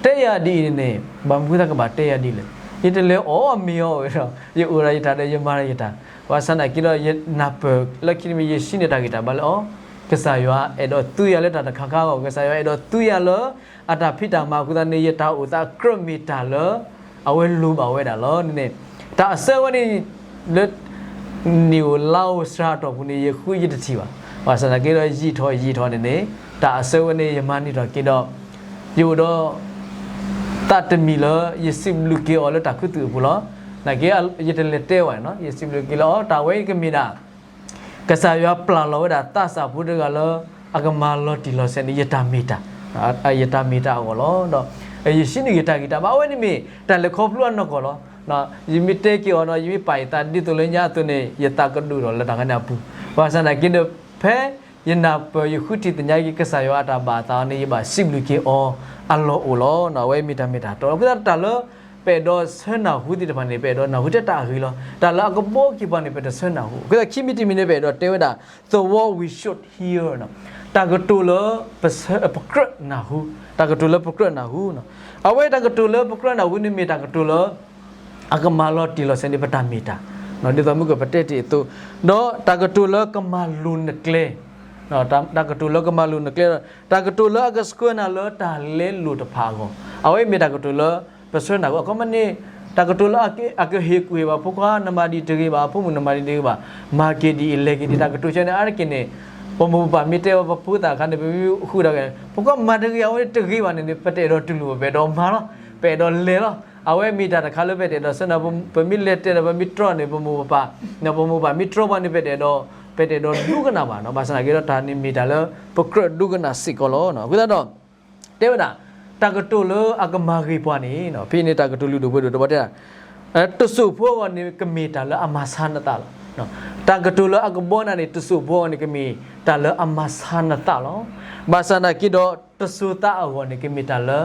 တဲယၤဒ်အံၤန့ၣ်န့ၣ် ဘၣ်မနုၤသးကဘၣ်တဲယၤဒ်လဲၣ်. ယတလဲၤအီၣ်မ့ၤအီၣ်ဝဲဒီး ယအိၣ်ဒီးယတၢ်ဒီးယမၤဒီးယတၢ် ဘၣ်ဆၣ်သနာ်က့ဒီး ယနၢ်ပၢၢ်လၢခံတမံၤ ယဟံးန့ၢ်တၢ်ဂံၢ်တၢ်ဘါလၢအီၤ, ကစၢ်ယွၤအဲၣ်ဒိးသူယၤလၢတၢ်တခါခါအဂီၢ်, ကစၢ်ယွၤအဲၣ်ဒိးသူယၤလၢ အတၢ်ဖံးတၢ်မၤအဃိသတးန့ၣ် ယတၢ်အိၣ်သးကြၢးမ့ၢ်တၢ်လၢ အဝဲလိၣ်ဘၣ်ဝဲဒၣ်လီၤန့ၣ်န့ၣ်, တၢ်အဆၢဝဲန့ၣ် လၢ နံၣ်ဧိၤလါဧိၤစှၤအတီၢ်ပူၤန့ၣ် ယဃုယတထံၣ်ဘၣ်. ဘၣ်ဆၣ်သနာ်က့ဒီး ယံာ်ထီၣ်ယံာ်ထီၣ်န့ၣ်န့ၣ် တၢ်အဆၢဝဲန့ၣ် ယမၤန့ၢ်ထီၣ်က့ၤဒီး ယအိၣ်ဒီး သးတမံၤလၢ ယစံးဘျုးက့ၤအီၤလၢတၢ်ခူသူၣ်အပူၤလီၤ. သနာ်က့ ယတလဲၤတဲဝဲန့ၣ်နီၤ, ယစံးဘျုးက့ၤလၢအီၤ တၢ်ဝဲအံၤကမ့ၢ်ဒၣ် ကစၢ်ယွၤပျၢ်လီၤဝဲဒၣ်သးစၢ်ဖိတဂၤလၢ အကမၤလီၤတံၢ်လီၤဆဲးန့ၣ် ယတၢ်မ့ၢ်တၢ်, ယတၢ်မ့ၢ်တၢ်အဂီၢ်လီၤ. ဒီး ယဟံးန့ၢ်ဂ့ၤတၢ်ဂံၢ်တၢ်ဘါ အဝဲန့ၣ်မ့ၢ်တၢ်လဲၤခီဖျိအနီၢ်ကီၢ်လီၤ. ယမ့ၢ်တဲက့ၤအီၤနီၤ, ယမ့ၢ်ပာ်ယသးဒ်သိးလၢညါအသိးန့ၣ် ယသးကဒိၣ်ထီၣ်လၢတၢ်ခါန့ၣ်အပူၤ, ဘၣ်ဆၣ်သနာ်က့ဒီး ဖဲယနၢ်ပၢၢ်ယဃုထံၣ်သညါက့ၤကစၢ်ယွၤအတၢ်ဘၣ်အသးန့ၣ် ယဘၣ်စံးဘျုးက့ၤအီၤအလီၢ်အိၣ်လီၤ. အဝဲမ့ၢ်တၢ်မ့ၢ်တၢ်တီ အဃိသတးတၢ်လၢ ပအဲၣ်ဒိးဆၢနၢ်ဟူသ့ၣ်တဖၣ်န့ၣ် ပအဲၣ်ဒိးနၢ်ဟူထဲတၢ်အဂ့ၤလီၤ. တၢ်လၢအကဘီက့ၤပှၤန့ၣ် ပတဆၢနၢ်ဟူ. အဃိသတးခံမံၤတမံၤန့ၣ် ပအဲၣ်ဒိးတဲဝဲဒၣ် the word we should hear တၢ်ကတိၤလၢ ပကြၢးနၢ်ဟူ, တၢ်ကတိၤလၢပကြၢးနၢ်ဟူ. အဝဲတၢ်ကတိၤလၢပကြၢးနၢ်ဟူန့ၣ်မ့ၢ်တၢ်ကတိၤလၢ အကမၤလီၤတံၢ်လီၤဆဲးန့ၢ်ပတၢ်မ့ၢ်တၢ်, ဒ်သိးမုၢ်ကပတဲတ့ၢ်အသိး, ဒီးတၢ်ကတိၤလၢကမၤလိၤနကျဲ, တၢ်ကတိၤလၢကမၤလိၤနကျဲဒီး တၢ်ကတိၤလၢအကဆှၢနၤလၢတၢ်လဲလိာ်တဖၣ်အဂီၢ်, အဝဲမ့ၢ်တၢ်ကတိၤလၢ ပဆှၢနၤအဂီၢ်. အခီပညီန့ၣ် တၢ်ကတိၤလၢအကဟ့ၣ်ကူၣ်ဟ့ၣ်ဘၣ် ဖိခွါနမၤဒ်တဂ့ၤဘၣ်, အဖိမုၣ်နမၤဒ်တဂ့ၤဘၣ်, မၤက့ၤဒ်အံၤ လဲၤက့ၤဒ်အံၤ, တၢ်ကတိၤဆၢန့ၣ် အါတက့ၢ်န့ၣ် ပမိၢ်ပပၢ်မ့ၢ်တဲဝဲပဖိသၣ်အခါန့ၣ် ပမ့ၢ်ဃုာ်ဒီး ဖိခွါမၤတဂ့ၤ အဝဲတဂ့ၤဘၣ်န့ၣ်န့ၣ် ပတအဲၣ်ဒိးတူၢ်လိာ်ဘၣ်, ပအဲၣ်ဒိးမၤလီၤ, ပအဲၣ်ဒိးလဲၤလီၤ. အဝဲမ့ၢ်တၢ်တခါလၢပတအဲၣ်ဒိးဆှၢနၤ, ပမ့ၢ်လဲၤတဲဒီး ပမ့ၢ်တြီန့ၣ် ပမိၢ်ပပၢ်, ပမိၢ်ပပၢ်မ့ၢ်တြီပှၤန့ၣ် ပတအဲၣ်ဒိး, ပတအဲၣ်ဒိးဒိကနၣ်ဘၣ်နီၤ. ဘၣ်ဆၣ်သနာ်က့ဒီး တၢ်န့ၣ်မ့ၢ်တၢ်လၢပကြၢးဒိကနၣ်စ့ၢ်ကီးလီၤ. အဃိသတးဒီး တဲဝဲဒၣ် တၢ်ကတိၤလၢအကမၤဂ့ၤပှၤန့ၣ် ဖဲန့ၣ်တၢ်ကတိၤလုၢ်ဒိၣ်ပှ့ၤဒိၣ်တဘီတဲဒၣ် တစိၢ်ဖိအဂီၢ်န့ၣ် ကမ့ၢ်တၢ်လၢအမၤဆါနသးလီၤ. တၢ်ကတိၤလၢအကဘီနၤန့ၣ် တစိၢ်ဖိအဂီၢ်န့ၣ် ကမ့ၢ်တၢ်လၢအမၤဆါနသးလီၤ. ဘၣ်ဆၣ်သနာ်က့ဒီး တစိၤသးအဂီၢ်န့ၣ် ကမ့ၢ်တၢ်လၢ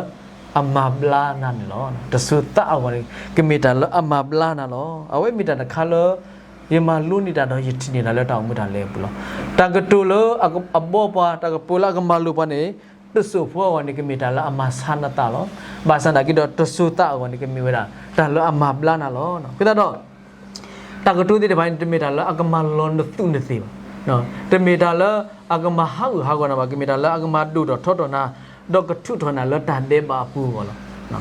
အမၤဘျါနၤန့ၣ်လီၤ. တစိၤသးအဂီၢ်န့ၣ် ကမ့ၢ်တၢ်လၢအမၤဘျါနၤလီၤ. အဝဲမ့ၢ်တၢ်တခါလၢ ယမၤလိန့ၢ်တၢ်ဒီးယထံၣ်န့ၢ်တၢ်လၢတၢ်အိၣ်မူတၢ်လဲၤအပူၤလီၤ. တၢ်ကတိၤလၢအဘီပှၤ, တၢ်ကတိၤလၢအကမၤလိာ်ပှၤန့ၣ် တစိၢ်ဖိအဂီၢ်န့ၣ် ကမ့ၢ်တၢ်လၢအမၤဆါနသးလီၤ. ဘၣ်ဆၣ်သနာ်က့ဒီး တစိၤသးအဂီၢ်န့ၣ် ကမ့ၢ်ဝဲဒၣ် တၢ်လၢအမၤဘျါနၤလီၤ. အဃိသတးဒီး တၢ်ကတိၤသ့ၣ်တဖၣ်န့ၣ် တမ့ၢ်တၢ်လၢအကမၤလီၤနသူးနသ့ဘၣ်. တမ့ၢ်တၢ်လၢအကမၤဟးဂူာ်ဟးဂီၤနၤဘၣ်, ကမ့ၢ်တၢ်လၢအကမၤဒိၣ်ထီၣ်ထီထီၣ်နၤ, ဒီးကထုးထီၣ်နၤလၢတၢ်ဒဲးဘးအပူၤအဂီၢ်လီၤ.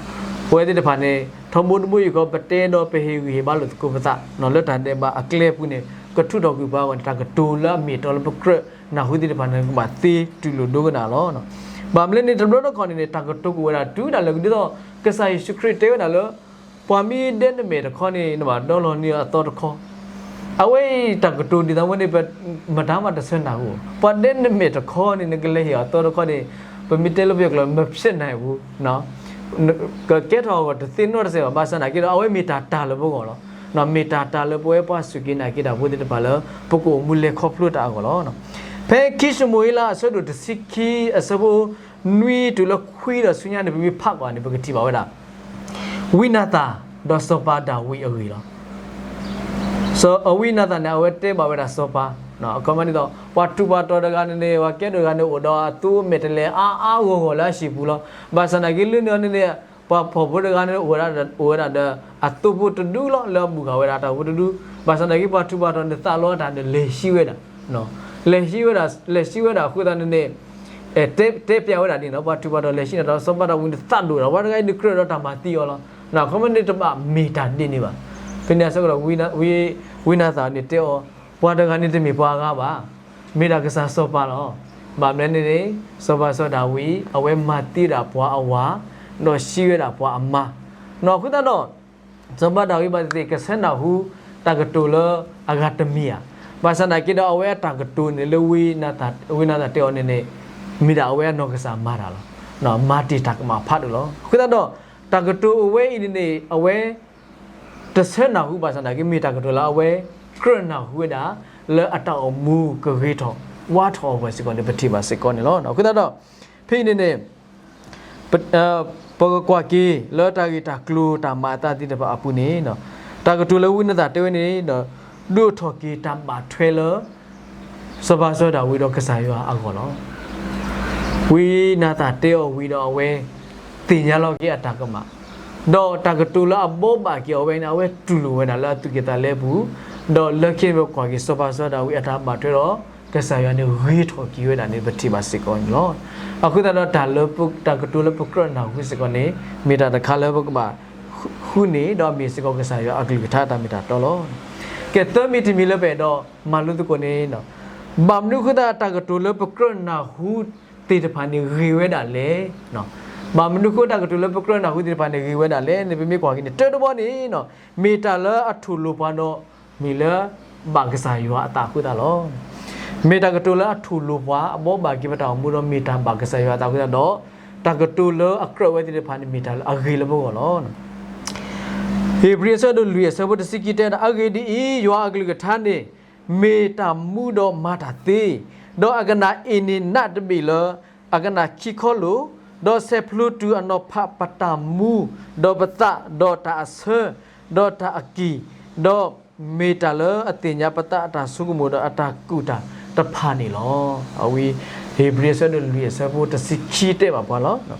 ပဝဲသ့ၣ်တဖၣ်န့ၣ် ထီဘိတဘိယူၢ်ဃီ ပတဲဒီးပဟ့ၣ်ဂံၢ်ဟ့ၣ်ဘါလိာ်သကိးပသး လၢတၢ်ဒဲးဘးအကျဲပူၤန့ၣ် ကထုးထီၣ်ကွံာ်ပှၤအဂီၢ်န့ၣ် တၢ်ကတိၤလၢအမ့ၢ်အတီလၢပကြၢးနၢ်ဟူသ့ၣ်တဖၣ်န့ၣ် ကဘၣ်သ့တူၢ်လိာ်ဒိကနၣ်လီၤ. ဘၣ်မနုၤလဲၣ်န့ၣ် တဘျီတခီၣ်န့ၣ်န့ၣ် တၢ်ကတိၤကအိၣ်ဝဲဒၣ်တုၤဒၣ်လဲာ် ဒ်သိး ကစၢ်ယ့ၣ်ၡူးခရံာ်တဲဝဲဒၣ်လၢ ပှၤမ့ၢ်ဒဲနမဲာ်တခီန့ၣ် နဘၣ်ဒီလီၤန့ၢ်အသီတခီ. အဝဲအံၤတၢ်ကတိၤဒ်သိးဝဲန့ၣ် ပမတၤမးတဆၢနၢ်ဟူ, ပှၤဒဲနမဲာ်တခီန့ၣ် နကလဲၤဟ့ၣ်အီၤသီတခီန့ၣ် ပမ့ၢ်တဲလၢပယီၤကျိာ် မဖြစ်နိုင်ဘူး, ကကဲထီၣ်အဂီၢ်တသ့နီတစဲးဘၣ်. ဘၣ်ဆၣ်သနာ်က့ဒီး အဝဲမ့ၢ်တၢ်တၢ်လၢပဂီၢ်လီၤ. မ့ၢ်တၢ်တၢ်လၢပဝဲပှၤစူၢ်က့ၤနာ်က့ၤတၢ်ဖိသ့ၣ်တဖၣ်လၢ ပကအိၣ်မူလဲၤခီဖျိတၢ်အဂီၢ်လီၤ. ဖဲခံၡမူၤအ့လးအဆၢဒိၣ်တဆံခံအဆၢဖိနွံတုၤလၢခွံဒီးဆူညါန့ၣ် ပမ့ၢ်ဖးကွၢ်န့ၣ် ပကထံၣ်ဘၣ်ဝဲဒၣ် ဝံနၤသၣ် ဒီးစီၤပၤဒၤဝံးအဂ့ၢ်လီၤ. စီၤ အဝံနၤသၣ်န့ၣ် အဝဲတဲဘၣ်ဝဲဒၣ်စီၤပၤ, အခီပညီဒ်သိး ပှၤထူးပှၤတီၤတဂၤန့ၣ်န့ၣ် ပှၤကဲဒိၣ်တဂၤန့ၣ် အိၣ်ဒီးအသိမဲာ်တဲးလဲးအါအါဂီၢ်ဂီၢ်လၢအဟံၣ်ပူၤလီၤ. ဘၣ်ဆၣ်သနာ်က့လၢန့ၣ်န့ၣ် ပှၤဖှီၣ်ဖိတဂၤန့ၣ် အိၣ်ဝဲဒၣ်ဒီးအသိဖိတဒူလီၤ လၢအဘူၣ်ဃာ်ဝဲဒၣ်တၢ်ဖိတဒူ. ဘၣ်ဆၣ်သနာ်က့ ပှၤထူးပှၤတီၤန့ၣ် သးလီတၢ်ဒီးလဲၤဟံးဝဲဒၣ် လဲၤဟံးဝဲဒၣ် လဲၤဟံးဝဲဒၣ်အဃိသတးန့ၣ်န့ၣ် တဲပျးဝဲဒၣ်ဒ်န့ၣ်လီၤ. ပှၤထူးပှၤတီၤလဲၤဟံးန့ၣ်ဒီး စီၤပၤဒၤဝံးန့ၣ်သးဒိၣ်ဒီး ပှၤတဂၤအံၤန့ၣ်ကြၢးဒီးတၢ်မၤသံအီၤလီၤ. အခီပညီန့ၣ် တဘၣ်မ့ၢ်တၢ်ဒ်န့ၣ်ဘၣ်. ဖဲန့ၣ်အဆၢကတီၢ် ဝံနၤသၣ်န့ၣ်တဲအီၤ, ပှၤတဂၤန့ၣ်တမ့ၢ်ပှၤအဂၤဘၣ်, မ့ၢ်ဒၣ်ကစၢ်စီၤပၤလီၤ. ဘၣ်မနုၤလဲၣ်န့ၣ် စီၤပၤစီၤဒၤဝံး အဝဲမၤသံဒၣ်ပှၤအဝၤ, ဒီးဟံးဝဲဒၣ်ပှၤအမါ, အဃိသတးဒီး စီၤပၤဒၤဝံးဘၣ်သ့ၣ်သ့ၣ် ကဆၢနၢ်ဟူတၢ်ကတိၤလၢအဂၤတမံၤဧါ. ဘၣ်ဆၣ်သနာ်က့ဒီး အဝဲအတၢ်ကတိၤန့ၣ်လၢ ဝံနၤသၣ်တဲအီၤန့ၣ်န့ၣ် မ့ၢ်ဒၣ်အဝဲအနီၢ်ကစၢ်မၤတၢ်လီၤ. မၤတ့ၢ်တၢ်ကမၣ်ဖးဒိၣ်လီၤ. အဃိသတးဒီး တၢ်ကတိၤအဝဲအံၤန့ၣ်န့ၣ် အဝဲ တဆၢနၢ်ဟူဘၣ်ဆၣ်သနာ်က့ မ့ၢ်တၢ်ကတိၤလၢအဝဲကြၢးနၢ်ဟူဝဲဒၣ် လၢအတၢ်အိၣ်မူကဂ့ၤထီၣ်ဝါထီၣ်အဂီၢ်စ့ၢ်ကီးန့ၣ် ပထံၣ်ဘၣ်စ့ၢ်ကီးန့ၣ်လီၤ. အဃိသတးဒီး ဖဲအံၤန့ၣ်န့ၣ် ပကကွၢ်က့ၤလၢတၢ်ဂ့ၢ်တၢ်ကျိၤတၢ်မၤအသးသ့ၣ်တဖၣ်အပူၤန့ၣ် တၢ်ကတိၤလၢဝံနၤသၣ်တဲဝဲန့ၣ် ဒုးအိၣ်ထီၣ်က့ၤတၢ်ဘၣ်ထွဲလၢ စီၤပၤစီၤဒၤဝံးဒီးကစၢ်ယွၤအဂီၢ်လီၤ. ဝံနၤသၣ်တဲအီၤဝံၤဒီးအဝဲ သ့ၣ်ညါလီၤက့ၤအတၢ်ကမၣ်, ဒီးတၢ်ကတိၤလၢအဘိးဘၣ်က့ၤအီၤဝဲန့ၣ် အဝဲတူၢ်လိာ်ဝဲဒၣ်လၢအသူၣ်က့ၣ်သးလဲပူၤ, ဒီးလၢခံပကွၢ်က့ၤစီၤပၤစီၤဒၤဝံးအတၢ်ဘၣ်ထွဲဒီး ကစၢ်ယွၤန့ၣ်ဂ့ၤထီၣ်က့ၤဝဲဒၣ်န့ၣ် ပထံၣ်ဘၣ်စ့ၢ်ကီးန့ၣ်လီၤ. အဃိသတးဒီးတၢ်လၢ တၢ်ကတိၤလၢပကြၢးနၢ်ဟူစ့ၢ်ကီးန့ၣ် မ့ၢ်တၢ်တခါလၢပကဘၣ် ဃုန့ၣ် ဒီးမ့ၢ်စ့ၢ်ကီးကစၢ်ယွၤအကလုၢ်ကထါတၢ်မ့ၢ်တၢ်တီလီၤ. ကဲသၢမံၤတမံၤလၢပအဲၣ်ဒိးမၤလိသကိးန့ၣ် ဘၣ်မနုၤအဃိသတးတၢ်ကတိၤလၢပကြၢးနၢ်ဟူသ့ၣ်တဖၣ်န့ၣ်ဂ့ၤဝဲဒၣ်လဲၣ်. ဘၣ်မနုၤအဃိတၢ်ကတိၤလၢပကြၢးနၢ်ဟူသ့ၣ်တဖၣ်န့ၣ်ဂ့ၤဝဲဒၣ်လဲၣ်န့ၣ် ပမ့ၢ်ကွၢ်က့ၤန့ၣ် တၢတဘီန့ၣ် မ့ၢ်တၢ်လၢအထိၣ်လိာ်ပှၤဒီး မ့ၢ်လၢ ဘၣ်ကစၢ်ယွၤအသးအဃိသတးလီၤ. မ့ၢ်တၢ်ကတိၤလၢအထိၣ်လိာ်ပှၤ အဘိးဘၣ်က့ၤပတၢ်အိၣ်မူဒီးမ့ၢ်တၢ်ဘၣ်ကစၢ်ယွၤအသးအဃိသတးဒီး တၢ်ကတိၤလၢအကြၢးဝဲသ့ၣ်တဖၣ်န့ၣ် မ့ၢ်တၢ်လၢအဂ့ၤလၢပဂီၢ်လီၤ. ဧ့ၤဘြံၤအဆၢဒိၣ်လွံၢ်အဆၢဖိတဆံခံတဲဝဲဒၣ် အဂ့ၢ်ဒ်အံၤ, ယွၤအကလုၢ်ကထါန့ၣ် မ့ၢ်တၢ်မူဒီးမၤတၢ်သ့, ဒီးအကနၣ်အ့ၣ်န့ၢ်နးတဘ့ၣ်လၢ အကနၣ်ခံခီလိာ်, ဒီးဆဲးဖျိတုၤအနီၤဖးပတၢ်မူ, ဒီးပသး, ဒီးတၢ်အဆၢ, ဒီးတၢ်အကံၢ်, ဒီးမ့ၢ်တၢ်လၢအသ့ၣ်ညါပသးအတၢ်ဆိကမိၣ်ဒီးအတၢ်ကူၣ်တၢ်တဖၣ်န့ၣ်လီၤ. အဝံ ဧ့ၤဘြံၤအဆၢဒိၣ်လွံၢ်အဆၢဖိတဆံခံတဲဘၣ်ပှၤလီၤ.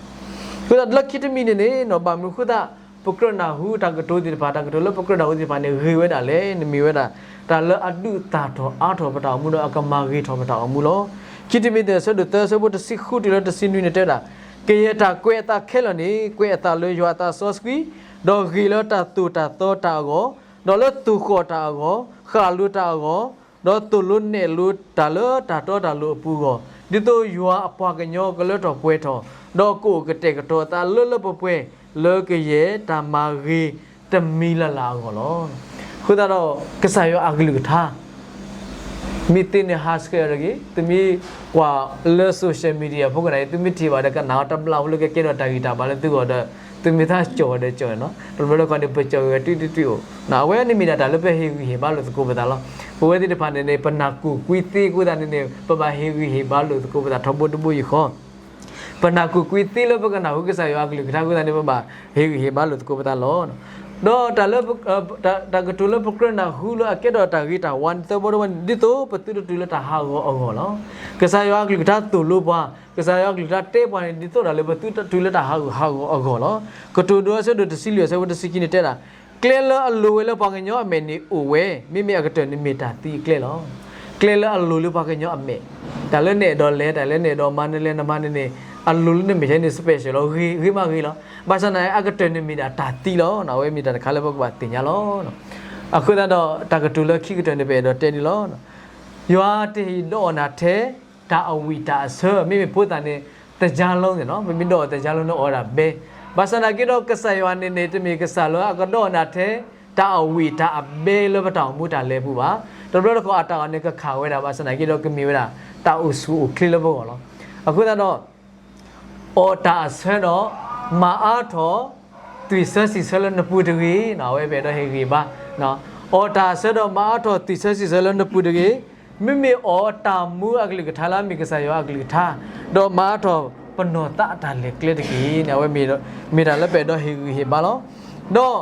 အဃိသတးလၢခံတမံၤန့ၣ်န့ၣ် ဘၣ်မနုၤအဃိသတး ပကြၢးနၢ်ဟူတၢ်ကတိၤသ့ၣ်တဖၣ် တၢ်ကတိၤလၢပကြၢးနၢ်ဟူသ့ၣ်တဖၣ်န့ၣ် ဂ့ၤဝဲဒၣ်လဲၣ်န့ၣ် မ့ၢ်ဝဲဒၣ် တၢ်လၢအဒုးသၣ်ထီၣ်အါထီၣ်ပတၢ်အိၣ်မူဒီးအကမၤဂ့ၤထီၣ်ပတၢ်အိၣ်မူလီၤ. ခံတံၤမသ့း အဆၢဒိၣ်သၢ အဆၢဖိတဆံဃုတုၤလၢတဆံနွံန့ၣ်တဲဝဲဒၣ်, ကယဲၢ်တၢ်ကွဲးအသးခဲလၢာ်န့ၣ် ကွဲးအသးလၢယွၤအသးစီဆှံ, ဒီးဂ့ၤလၢတၢ်သိၣ်တၢ်သီတၢ်အဂီၢ်, ဒီးလၢသိၣ်ဃီၣ်တၢ်အဂီၢ်, ဃၣ်လိၤတၢ်အဂီၢ်, ဒီးသိၣ်လိနဲၣ်လိတၢ်လၢတၢ်တီတၢ်လိၤအပူၤအဂီၢ်, ဒ်သိးယွၤအပှၤကညီကလၢထီၣ်ပှဲၤထီၣ်, ဒီးကအိၣ်ကတဲာ်ကတီၤအသးလၢလၢပှဲၤပှဲၤ လၢကယဲၢ်တၢ်မၤဂ့ၤတမံၤလၢ်လၢ်အဂီၢ်လီၤ. အဃိသတးဒီး ကစၢ်ယွၤအကလုၢ်ကထါ မ့ၢ်သ့န့ၣ်ဟးဆှဲးအီၤတဂ့ၤ, သုမ့ၢ်ကွၢ်လၢ social media ဖိကနၣ်အံၤ သုမ့ၢ်ထံၣ်ဘၣ်ဒီးကနၣ်အီၤတဘျီဖိလၢကကဲထီၣ်တၢ်ဂံၢ်တၢ်ဘါလၢသုဂီၢ်ဒီး သုမ့ၢ်သးကၠီၣ်ဝဲဒီးကၠီၣ်နီၤ, တဘျီတခီၣ်န့ၣ် ပကၠီၣ်ဂ့ၤဝဲတုၤတုၤအိၣ်, အဝဲန့ၣ်မ့ၢ်ဒၣ်တၢ်လၢပဟ့ၣ်ဂံၢ်ဟ့ၣ်ဘါလိာ်သကိးပသးလီၤ. ပဝဲသ့ၣ်တဖၣ်န့ၣ်န့ၣ် ပနၢ်ကူၣ်ကွံသ့အဃိသတးန့ၣ်န့ၣ် ပဘၣ်ဟ့ၣ်ဂံၢ်ဟ့ၣ်ဘါလိာ်သကိးပသးထီဘိတဘိယူၢ်ဃီ ပနၢ်ကူၣ်ကွံသ့လၢပကနၢ်ဟူကစၢ်ယွၤအကလုၢ်ကထါအဃိသတးန့ၣ် ပဘၣ်ဟ့ၣ်ဂံၢ်ဟ့ၣ်ဘါလိာ်သကိးပသးလီၤ. ဒီးတၢ်လၢ တၢ်ကတိၤလၢပကြၢးနၢ်ဟူလၢအကဲထီၣ်တၢ်ဂ့ၤတၢ်ဝါန့ၣ် သၢဘီတဘီန့ၣ် ဒ်သိးပသုတတုၤလၢတၢ်ဟးဂီၤအဂီၢ်လီၤ. ကစၢ်ယွၤအကလုၢ်ကထါသိၣ်လိပှၤ, ကစၢ်ယွၤအကလုၢ်ကထါတဲပှၤန့ၣ် ဒ်သိးတၢ်လၢပသုတတုၤလၢတၢ်ဟးဂီၤဟးဂီၤအဂီၢ်လီၤ. ကတိၤဒိအဆၢဒိၣ်တဆံလွံၢ်အဆၢဖိတဆံခံန့ၣ်တဲဒၣ်, ကျဲလၢအလိၤဝဲလၢပှၤကညီအမဲာ်န့ၣ်အိၣ်ဝဲ, မ့မ့ၢ်အကတၢၢ်န့ၣ်မ့ၢ်တၢ်သံအကျဲလီၤ. ကျဲလၢအလိၤလၢပှၤကညီအမဲာ်, တၢ်လၢနအဲၣ်ဒိးလဲၤ တၢ်လၢနအဲၣ်ဒိးမၤ နလဲၤနမၤန့ၣ်န့ၣ် အလိၤလၢနမဲာ်ထဲန့ၣ် special လီၤ, ဂ့ၤ ဂ့ၤမးဂ့ၤလီၤ. ဘၣ်ဆၣ်သနာ်က့ အကတၢၢ်န့ၣ်မ့ၢ်ဒၣ်တၢ်သံလီၤ. အဝဲမ့ၢ်တၢ်တခါလၢပကဘၣ်သ့ၣ်ညါလီၤ. အဃိသတးဒီး တၢ်ကတိၤလၢခံကတၢၢ်န့ၣ် ပအဲၣ်ဒိးတဲန့ၣ်လီၤ. ယွၤတဟ့ၣ်ဒီးအီၣ်နၤထဲ တၢ်အဝံၣ်တၢ်အဆၢ, မ့မ့ၢ်ဖိသၣ်န့ၣ် တယါလိန့ၣ်နီၤ, ပမ့ၢ်ဒီးအီၣ်တယါလိန့ၣ်အီၣ်ဝဲဒၣ်ဘဲ, ဘၣ်ဆၣ်သနာ်က့ဒီး ကစၢ်ယွၤန့ၣ်န့ၣ် တမ့ၢ်ကစၢ်လၢအကဒီးအီၣ်နၤထဲ တၢ်အဝံၣ်တၢ်အဘဲလၢပတၢ်အိၣ်မူတၢ်လဲၤအပူၤဘၣ်. တဘျီတခီၣ်အတၢ်အီၣ်န့ၣ် ကခးဝဲဒၣ် ဘၣ်ဆၣ်သနာ်က့ဒီး ကမ့ၢ်ဝဲဒၣ် တၢ်အိၣ်ဆူၣ်အိၣ်ချ့လၢပဂီၢ်လီၤ. အဃိသတးဒီး အီၣ်တၢ်အဆၢဒီး မၤအါထီၣ် သွံၣ်ဆၢစံၣ်ဆၢလၢနပူၤတဂ့ၤ, အဝဲပအဲၣ်ဒိးဟ့ၣ်ဂံၢ်ဘါ, အီၣ်တၢ်အဆၢဒီး မၤအါထီၣ် သွံၣ်ဆၢစံၣ်ဆၢလၢနပူၤတဂ့ၤ, မ့မ့ၢ်အီၣ်တၢ်မူအကလုၢ်ကထါလၢအမ့ၢ်ကစၢ်ယွၤအကလုၢ်ကထါ, ဒီးမၤအါထီၣ်ပနီၢ်သးအတၢ်လဲၤကျဲတက့ၢ်န့ၣ် အဝဲမ့ၢ်တၢ်လၢပအဲၣ်ဒိးဟ့ၣ်ဂံၢ်ဟ့ၣ်ဘါလီၤ. ဒီး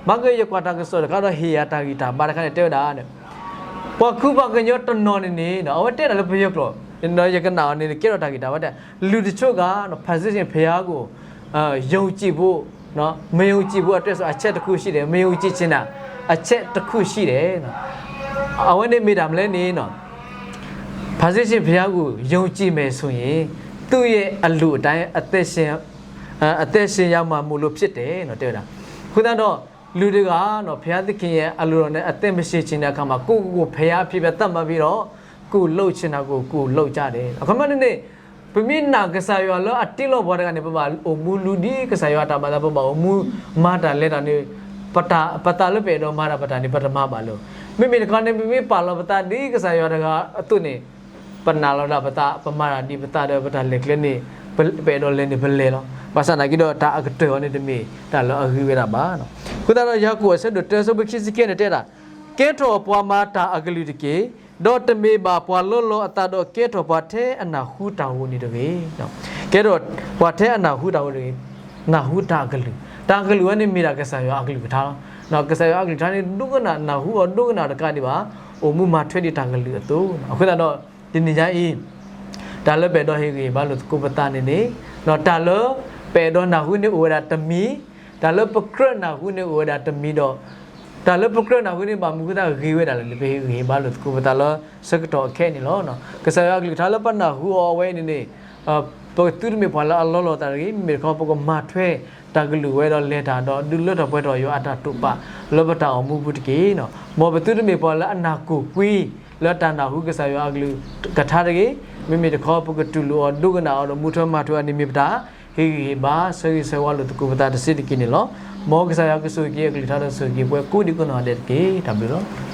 မၤကယဲၢ်ကွၢ်တၢ်ကစီၣ်တခါဒီးဟ့ၣ်ယၤတၢ်ဂံၢ်တၢ်ဘါတခါန့ၣ် တဲဝဲဒၣ် ပှၤကူပှၤကညီတနီၤန့ၣ်န့ၣ် အဝဲတဲဒၣ်လၢပယီၤကျိာ်, ယကနၣ်အီၤန့ၣ် ကဲထီၣ်တၢ်ဂံၢ်တၢ်ဘါတဲ, လူတချို့က ဖန်ဆင်းရှင်ဘုရားကို ယုံကြည်ဖို့, မယုံကြည်ဖို့အတွက်ဆို အချက်တစ်ခုရှိတယ်, မယုံကြည်ချင်တာ အချက်တစ်ခုရှိတယ်. အဝဲန့ၣ်မ့ၢ်တၢ်မနုၤလဲၣ်န့ၣ် ဖန်ဆင်းရှင်ဘုရားကို ယုံကြည်မယ်ဆိုရင် သူ့ရဲ့အလိုအတိုင်း အသက်ရှင် အသက်ရှင်ရမှာမို့လို့ဖြစ်တယ် တဲဝဲဒၣ်. အဃိသတးဒီး လူတဂၤ ဘုရားသခင်ရဲ့အလိုတော်နဲ့ အသက်မရှင်ချင်တဲ့အခါမှာ ကိုယ့်ကိုယ်ကို ဘုရားအဖြစ်ပဲသတ်မှတ်ပြီးတော့ ကိုယ်လုပ်ချင်တာကို ကိုယ်လုပ်ကြတယ်. အခီပညီန့ၣ်န့ၣ် ပမ့ၢ်နာ်ကစၢ်ယွၤလၢအတ့လီၤပှၤတဂၤန့ၣ် ပဘၣ်အိၣ်မူလူၤဒ်ကစၢ်ယွၤအတၢ်ဘၣ်သး, ပဘၣ်အိၣ်မူမၤတၢ်လဲၤတၢ်န့ၣ် ပသးလၢပအဲၣ်ဒိးမၤတၢ်ပတၢ်န့ၣ် ပတမၤဘၣ်လၢၤ. မ့မ့ၢ်တခီန့ၣ် ပမ့ၢ်ပာ်လီၤပသးဒ်ကစၢ်ယွၤတဂၤအသိးန့ၣ် ပနာ်လီၤဒၣ်ပသး, ပမၤတၢ်ဒ်ပသးဒီးပတၢ်လဲၤကျဲန့ၣ် ပအဲၣ်ဒိးလဲၤန့ၣ်ပလဲၤလီၤ. ဘၣ်ဆၣ်သနာ်က့ဒီး တၢ်အကတၢၢ်အီၤန့ၣ်တမ့ၢ်တၢ်လၢအဂ့ၤဝဲဒၣ်ဘၣ်. အဃိသတးဒီး ယၤကိာ်အဆၢဒိၣ်တၢ အဆၢဖိခံဆံခံန့ၣ်တဲဒၣ်, ကဲထီၣ်ပှၤမၤတၢ်အကလုၢ်တက့ၢ်. ဒီးတမ့ၢ်ဘၣ်ပှၤလီလီၤအသးဒီး ကဲထီၣ်ပှၤထဲအနၢ်ဟူတၢ်ဂီၤန့ၣ်တဂ့ၤ. ကဲထီၣ်ပှၤထဲအနၢ်ဟူတၢ်ဂီၤတဂ့ၤ, နၢ်ဟူတၢ်အကလုၢ်, တၢ်အကလုၢ်ဝဲန့ၣ်မ့ၢ်ဒၣ်ကစၢ်ယွၤအကလုၢ်ကထါလီၤ. ကစၢ်ယွၤအကလုၢ်ကထါန့ၣ် ဒိကနၣ်နၢ်ဟူအီၤ ဒိကနၣ်တကးဒံးဘၣ်, အိၣ်မူမၤထွဲဒံးတၢ်ကလုၢ်အသိး. အဃိသတးဒီး တနံၤညါအံၤ တၢ်လၢပအဲၣ်ဒိးဟ့ၣ်ဂံၢ်ဟ့ၣ်ဘါလိာ်သကိးပသးန့ၣ်န့ၣ်, တၢ်လၢပအဲၣ်ဒိးနၢ်ဟူန့ၣ်အိၣ်ဝဲဒၣ်တမံၤ, တၢ်လၢပကြၢးနၢ်ဟူန့ၣ်အိၣ်ဝဲဒၣ်တမံၤဒီး တၢ်လၢပကြၢးနၢ်ဟူန့ၣ် ဘၣ်မနုၤအဃိသတးဂ့ၤဝဲဒၣ်လဲၣ်န့ၣ် ပဟ့ၣ်ဂံၢ်ဟ့ၣ်ဘါလိာ်သကိးပသးလၢဆၢကတီၢ်အခဲအံၤန့ၣ်လီၤ. ကစၢ်ယွၤအကလုၢ်ကထါလၢပနၢ်ဟူအီၤအဝဲအံၤန့ၣ်န့ၣ် ပသုတမ့ၢ်ပှၤလၢအလီလီၤသးတဂ့ၤ, မ့မ့ၢ်တခီ ပကမၤထွဲတၢ်ကလုၢ်ဝဲဒီးလဲၤတၢ်ဒီး ဒုးလၢထီၣ်ပှဲၤထီၣ်ယွၤအတၢ်တိာ်ပာ်လၢပတၢ်အိၣ်မူပူၤတက့ၢ်. မ်ပသုတမ့ၢ်ပှၤလၢအနၢ်ကိၢ်ကွံ လၢတၢ်နၢ်ဟူကစၢ်ယွၤအကလုၢ်ကထါတဂ့ၤ, မ့မ့ၢ်တခီ ပကတူၢ်လိာ်အီၤ ဒိကနၣ်အီၤဒီး မူထွဲမၤထွဲအီၤန့ၣ်မ့ၢ်ပတၢ်ဟ့ၣ်ဂံၢ်ဟ့ၣ်ဘါ ဆၢဂ့ၤဆၢဝါလိာ်သကိးပသးတစ့တက့ၢ်န့ၣ်လီၤ. မ်ကစၢ်ယွၤကဆိၣ်ဂ့ၤက့ၤအကလုၢ်ကထါဒီး ဆိၣ်ဂ့ၤက့ၤပှၤကိးဒံကိးနီၢ်ဒဲးတက့ၢ်. တၢ်ဘျုးလီၤ.